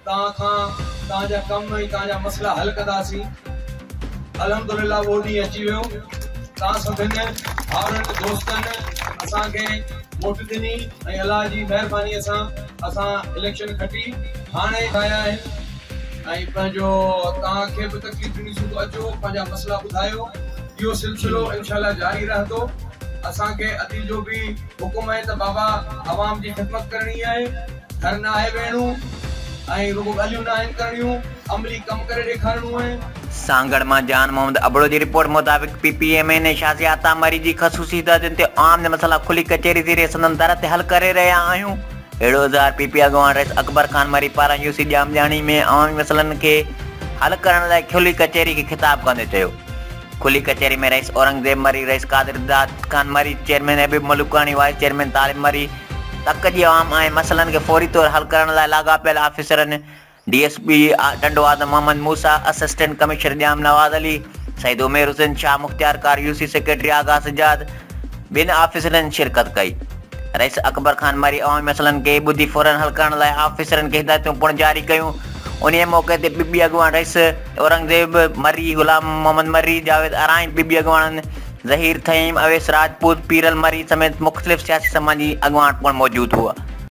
توهان کان توهان جا ڪم ۽ توهان جا مسئلا حل ڪنداسين. الحمدلله اهو ڏينهن اچي ويو. توهان سڀن ڀائرن دوستن اسان کي موٽ ڏني ۽ الله جي مهرباني سان اسان اليڪشن کٽي هاڻي آيا آهن ۽ پنهنجو توهان کي به تڪليف ڏنيسون ته اچو پنهنجا مسئلا ٻڌايو اهو سلسلو انشاء الله جاري رهندو. اسان کي ادي جو به حڪم آهي ته بابا عوام جي خدمت ڪرڻي آهي. گهر ناهي ويهڻو ۽ رڳو ڳالهيون ناهن ڪرڻيون، عملي ڪم ڪري ڏيکارڻو آهي. سانگهڙ مان جان محمد ابڙو جي رپورٽ مطابق P P M N A Shazia Ata Marri جي خصوصي هدايتن تي عوام جا مسئلا کلي ڪچهري ذريعي سندن در تي حل ڪري رهيا آهيون اهڙو اظهار پي پي اڳواڻ رئيس اڪبر خان مري پاران يو سي ڄامڄاڻي ۾ عوامي مسئلن کي حل ڪرڻ لاء کلي ڪچهري کي خطاب ڪندي چيو. کلي ڪچهري ۾ رئيس اورنگزيب مري، رئيس قادر داد خان مري، چيئرمين حبيب ملوڪاڻي، وائيس چيئرمين طالب مري، تڪ جي عوام ۽ مسئلن کي فوري طور حل ڪرڻ لاء لاڳاپيل آفيسرن D S P Tando Adam Muhammad Musa, assistant commissioner Jam Nawaz Ali, Syed Umair Hussain Shah, مختيارڪار U C secretary Agha Sajjad, ٻين آفيسرن شرڪت ڪئي. رئيس اڪبر خان مري عوامي مسئلن کي ٻڌي فورن حل ڪرڻ لاء آفيسرن کي هدايتون پڻ جاري ڪيون. انهيء موقعي تي پي پي اڳواڻ رئيس اورنگزيب مري، غلام محمد مري، جاويد آرائين، پي پي اڳواڻن ظهير ٿهيم، اويس راجپوت، پيرل مري سميت مختلف سياسي سماجي اڳواڻ پڻ موجود هئا.